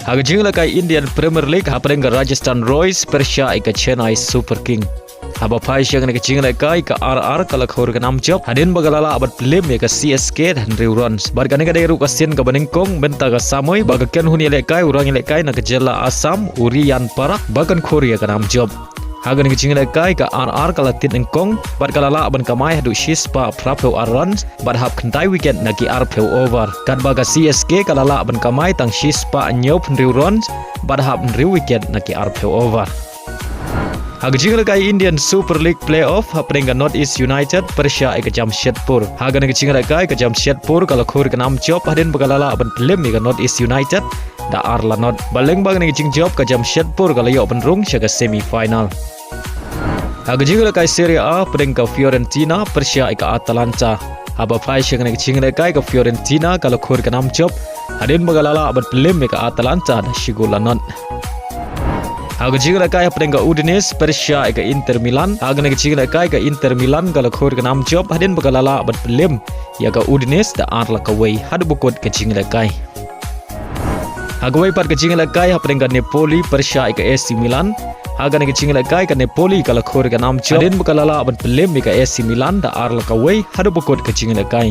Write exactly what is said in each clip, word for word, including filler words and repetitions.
Ha ka jingïalehkai Indian Premier League, hapdeng ka Rajasthan Royals pyrshah ïa ka Chennai Super King. Haba phai sha kane ka jingïalehkai, ka R R ka la khur ka nam jop hadien ba ka la lah ban pynliem ïa ka C S K da hynriew runs. Bad kane ka dei ruh ka sien kaba nyngkong mynta ka samoi ba ka kynhun ïalehkai u rangïalehkai na ka jylla Assam, u Riyan Parakh, ba kan khur ïa ka nam jop. Ha kane ka jingïalehkai, ka R R ka la tied nyngkong bad ka la lah ban kamai haduh shispah phraphew ar runs bad hap khyndai wicket na ki arphew over. Katba ka C S K ka la lah ban kamai tang shispah hynñiewphew hynriew runs bad hap hynriew wicket na ki arphew over. Ha ka jingïalehkai Indian Super League Playoff, hapdeng ka North East United pyrshah ïa ka Jamshedpur. Ha kane ka jingïalehkai, ka Jamshedpur ka la khur ka nam jop hadien ba ka la lah ban pynliem ïa ka North East United da ar la not. Bad lyngba kane ka jingjop, ka Jamshedpur ka la ïoh ban rung sha ka semi final. Ha ka jingïalehkai Serie A, hapdeng ka Fiorentina pyrshah ïa ka Atalanta. Haba phai sha kane ka jingïalehkai, ka Fiorentina ka la khur ka nam jop hadien ba ka la lah ban pynliem ïa ka Atalanta da shi gol la not. Ha ka jingïalehkai, hapdeng ka Udinese pyrshah ïa ka Inter Milan. Ha kane ka jingïalehkai, ka Inter Milan ka la khur ka nam jop hadien ba ka la lah ban pynliem ïa ka Udinese da ar la kawei haduh ba kut ka jingïalehkai. Ha kawei pat ka jingïalehkai, hapdeng ka Napoli pyrshah ïa ka A C Milan. Ha kane ka jingïalehkai, ka Napoli ka la khur ka nam jop hadien ba ka la lah ban pynliem ïa ka A C Milan da ar la kawei haduh ba kut ka jingïalehkai.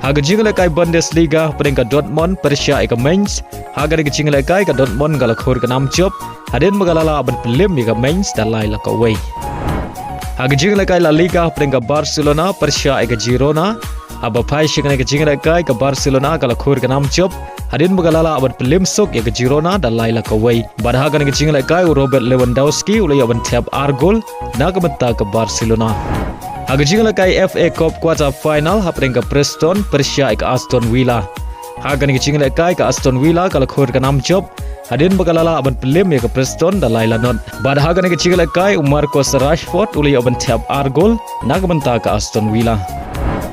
Ha ka jingïalehkai Bundesliga, hapdeng ka Dortmund pyrshah ïa ka Mainz. Ha kane ka jingïalehkai, ka Dortmund ka la khur ka nam jop hadien ba ka la lah ban pynliem ïa ka Mainz da lai la kawei. Ha ka jingïalehkai La Liga, hapdeng ka Barcelona pyrshah ïa ka Girona. Haba phai sha kane ka jingïalehkai, ka Barcelona ka la khur ka nam jop hadien ba ka la lah ban pynliem suk ïa ka Girona da lai la kawei. Bad ha kane ka jingïalehkai, u Robert Lewandowski u la ïoh ban thep ar gol na ka bynta ka Barcelona. Ha ka jingïalehkai F A Cup quarter final, hapdeng ka Preston pyrshah ïa ka Aston Villa. Ha kane ka jingïalehkai, ka Aston Villa ka la khur ka nam jop hadien ba ka la lah ban pynliem ïa ka Preston da lai la not. Bad ha kane ka jingïalehkai, u Marcus Rashford u la ïoh ban thep ar gol na ka bynta ka Aston Villa.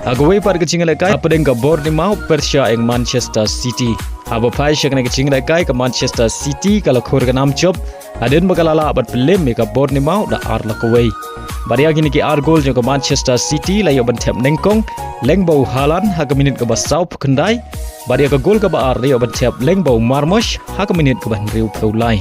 Ha kawei pat ka jingïalehkai, hapdeng ka Bournemouth pyrshah ïa ka Manchester City. Haba phai sha kane ka jingïalehkai, ka Manchester City ka la khur ka nam jop hadien ba ka la lah ban pynliem ïa ka Bournemouth da ar la kawei. Bad ïa kine ki ar gol jong ka Manchester City la ïoh ban thep nyngkong lyngba u Haaland ha ka minit kaba sawphew khyndai. Bad ïa ka gol kaba ar la ïoh ban thep lyngba u Marmoush ha ka minit kaba hynriewphew lai.